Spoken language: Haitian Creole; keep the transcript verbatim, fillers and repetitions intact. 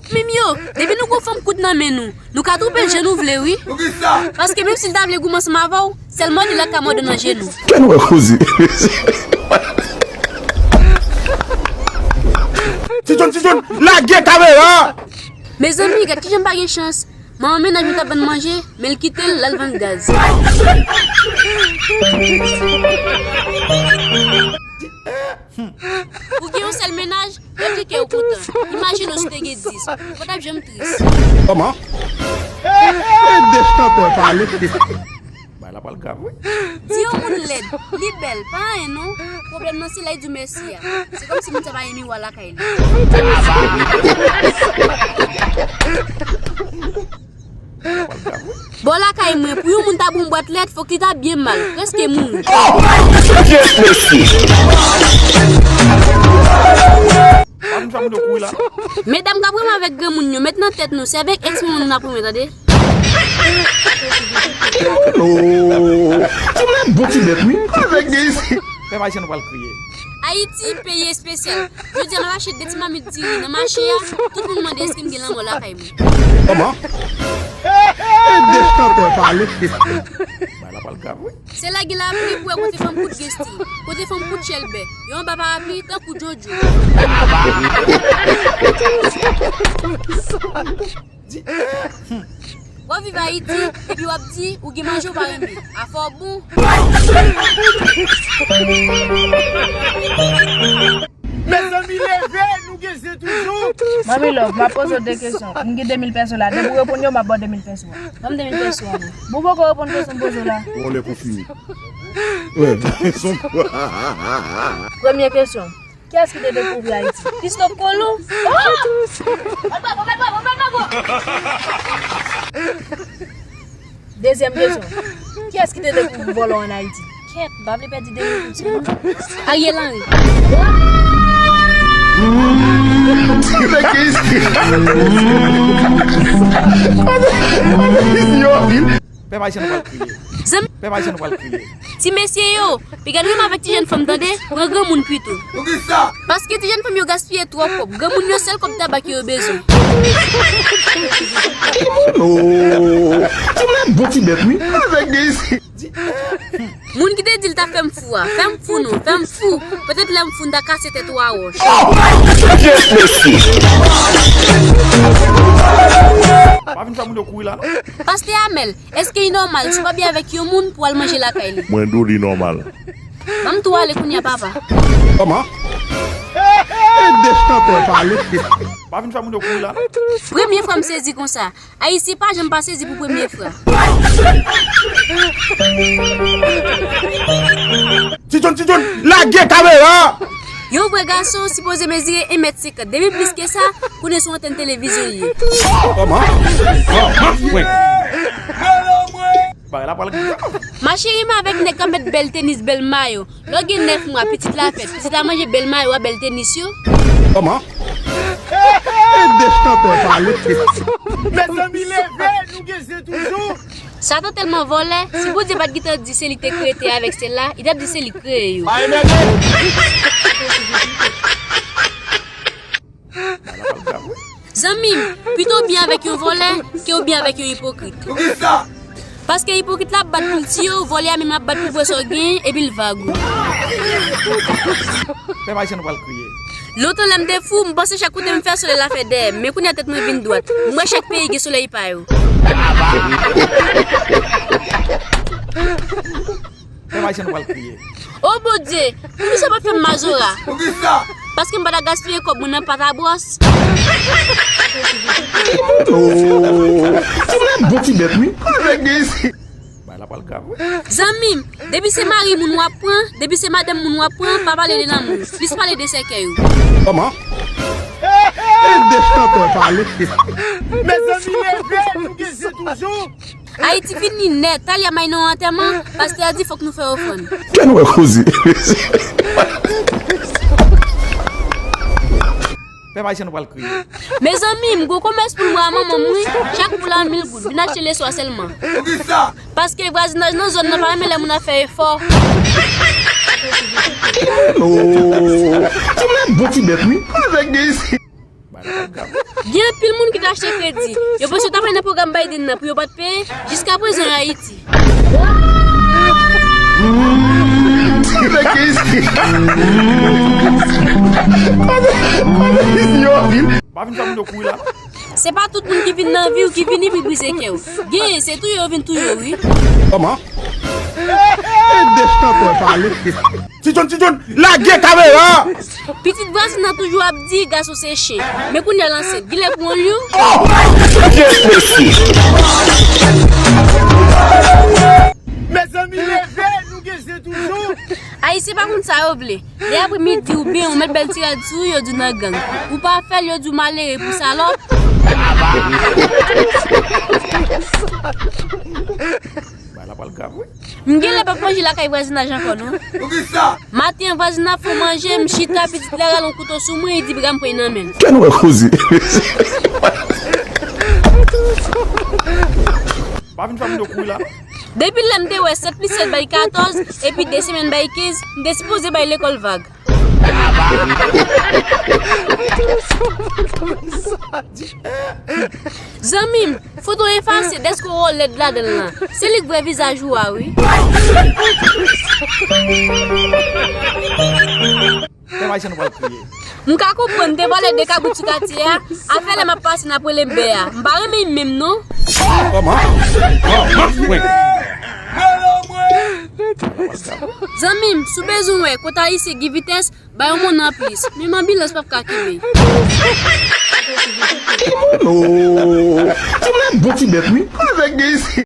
Zanmi m yo, depi nou gon fanm kout nan men nou, nou ka twonpe l jan nou vle, wi. Paske menm si l ta vle goumen ansanm avè w, sèl mòde l la ka mòde w nan jenou. Kè nou wè koze. Ti John, Ti John, lage kamera! Mezanmi, gad kijan m pa gen chans. Manman mennaj mwen t ap vann manje, men l kite l, l al vann gaz. Ou gen yon sèl mennaj, lè w gen kè w kontan. Imajine w si w te gen dis, ou pa t ap janm tris. Kòman? Ede chantè pale. Bay la pral grav, wi. Di yon moun lèd, li bèl, pa anyen non. Pwoblèm nan se lè l di w mèsi a. Se kòmsi moun sa pa gen miwa lakay li. Bò lakay mwen, pou yon moun ta ba w yon bwat lèt, fòk li ta byen mal, prèske mouri. Yes, mesye. Pa vin fè moun yo kouri la. Medam k ap renmen avèk granmoun yo, met nan tèt nou, se avèk ex mwen nou n ap renmen, tande. Oh, ti mwen bon ti bèt, wi. Avèk gay. Pèp Ayisyen nou pral kriye. Ayiti, peyi espesyal. Jodi a, m al achte de ti mamit diri nan mache a, tout moun mande èske m gen lanmò lakay mwen. Kòman? Ede chantè pale. Bay la pral grav, wi. Se lè gen lapli pou wè kote fanm kout gen stil, kote fanm kout chèlbè. Yo anba parapli tankou Jojo. W ap viv Ayiti, epi w ap di ou gen manje w pa renmen. Afè w bon. Mezanmi, leve, nou gen zen toujou. Manmi Love, m ap poze w de kesyon. M gen de mil pèso la. Depi w reponn yo, m ap ba w de mil pèso a. Ban m de mil pèso a, non. Bon, ou poko reponn kesyon m poze w la. Bon, lè konfime. Wè, son. Premye kesyon. Kiyès ki te dekouvri Ayiti? Christophe Colomb? Oh! Dezyèm kesyon. Kiyès ki te dekouvri vòlò ann Ayiti? Kèt, m pa vle pèdi de minit sou nou. Ariel Henry. Pèp Ayisyen nou pral kriye. Zanmi. Pèp Ayisyen nou pral kriye. Ti mesye yo, piga nou menm avèk ti jèn fanm tande, pran granmoun pito. Poukisa? Paske ti jèn fanm yo gaspiye twòp kòb. Granmoun yo sèl kòb tabak yo bezwen. Oh, ti mwen bon ti bèt, wi. Avèk gay. Moun ki te di l t ap fè m fou a, fè m fou non, fè m fou. Petèt lè m fou, m ta kase tèt ou a wòch. Yes, mesye. Pa vin fè moun yo kouri la, non. Pastè Amèl, èske li nòmal si w pa byen avèk yon moun pou w al manje lakay li? Mwen di w li nòmal. Ban m tou ale kounye a, papa. Kòman? Ede chantè pale. Pa vin fè moun yo kouri la, non. Premye fwa m sezi konsa. Ayisyen pa janm pa sezi pou premye fwa. Ti John, Ti John, lage kamera! Yon vrè gason sipoze mezire en mèt senkant. Depi plis ke sa, konnen se yon antèn televizyon li ye. Kòman? Kòman? Mwen. Bagay la pral grav. Ma chérie, m avèk nèg k ap met bèl tenis, bèl mayo. Lè w gen nèf mwa, pitit la fèt. Pitit la manje bèl mayo a, bèl tenis yo. Kòman? Ede chantè pale. Mezanmi, leve, nou gen zen toujou. Satan tèlman vòlè, si Bondye pa t gentan di se li ki te kreye tè a avèk syèl la, li t ap di se li k kreye yo. Pa enève. Zanmi m, pito w byen avèk yon vòlè ke w byen avèk yon ipokrit. Poukisa? Paske ipokrit la ap bat pou l tiye w, vòlè a menm ap bat pou l pran sa w genyen, epi l vag ou. Pèp Ayisyen nou pral kriye. Lontan lè m te fou, m panse chak kote m fè solèy la fè dèyè m, men kounye a tèt mwen vin dwat. M wè chak peyi gen solèy pa yo. Pèp Ayisyen nou pral kriye. O Bondye, poukisa w pa t fè m mazora? Poukisa? Paske m pa ta gaspiye kòb mwen nan pat a bwòs. Oh, ti mwen bon ti bèt, wi. Avèk gay. Bagay la pral grav, wi. Zanmi m, depi se mari moun w ap pran, depi se madanm moun w ap pran, pa pale de lanmou. Plis pale de sèkèy ou. Kòman? Ede chantè pale. Mezanmi, leve, nou gen zen toujou. Ayiti fini nèt. Talè a m al nan yon antèman, pastè a di fòk nou fè ofrann. Kè nou wè koze. Pèp Ayisyen nou pral kriye. Mezanmi, m gon komès pou l mwen a manman m, wi. Chak pou la mil goud. Vin achte leswa sèlman. Poukisa? Paske vwazinaj nan zòn nan pa renmen lè moun ap fè efò. Oh, ti mwen bon ti bèt, wi. Avèk gay. Gen anpil moun ki t achte kredi. Yo panse yo t ap al nan pwogram Biden nan pou yo pa t peye. Jiskaprezan yo Ayiti. Pa vin fè moun yo kouri la. Se pa tout moun ki vin nan vi w ki vini pou brize kè w. Genyen se touye yo vin touye w wi. Kòman? E de chanpwen pale. Ti John, Ti John, lage kamera! Pitit vwazin nan toujou ap di gason se chen. Men kounye a l ansent, gilè pou yon lyon. Mezanmi, leve, nou gen zen toujou. Ayisyen pa konn sa yo vle. Lè apre midi oubyen ou met bèl ti rad sou ou, yo di w nan gang. Ou pa fè l, yo di w malere pou salòp. Bagay la pral grav wi. M genlè p ap manje lakay vwazinaj ankò non. Poukisa? Maten an vwazinaj fè w manje, m chita, pitit la rale yon kouto sou mwen, li di piga m pran nan men l. Kè nou wè koze. Pa vin fè moun yo kouri la. Depi lè m te wè sèt plis sèt bay katòz, epi de semèn bay kenz, m te sipoze bay lekòl vag. Zanmi m, foto efase dèske w wè w lèd ladan l lan. Se li k vre vizaj ou a wi. Pèp ayisyen nou pral kriye. M ka konprann, te vòlè de kabrit sou katye a, afè lè m ap pase n ap rele m bè a. M pa renmen l menm non. Kòman? Kòman? Zanmi m, si w bezwen wè kote ayisyen gen vitès, bay yon moun anplis. Menm anbilans p ap ka kenbe. Oh, ti moun bon ti bèt wi. Nèg gen isi.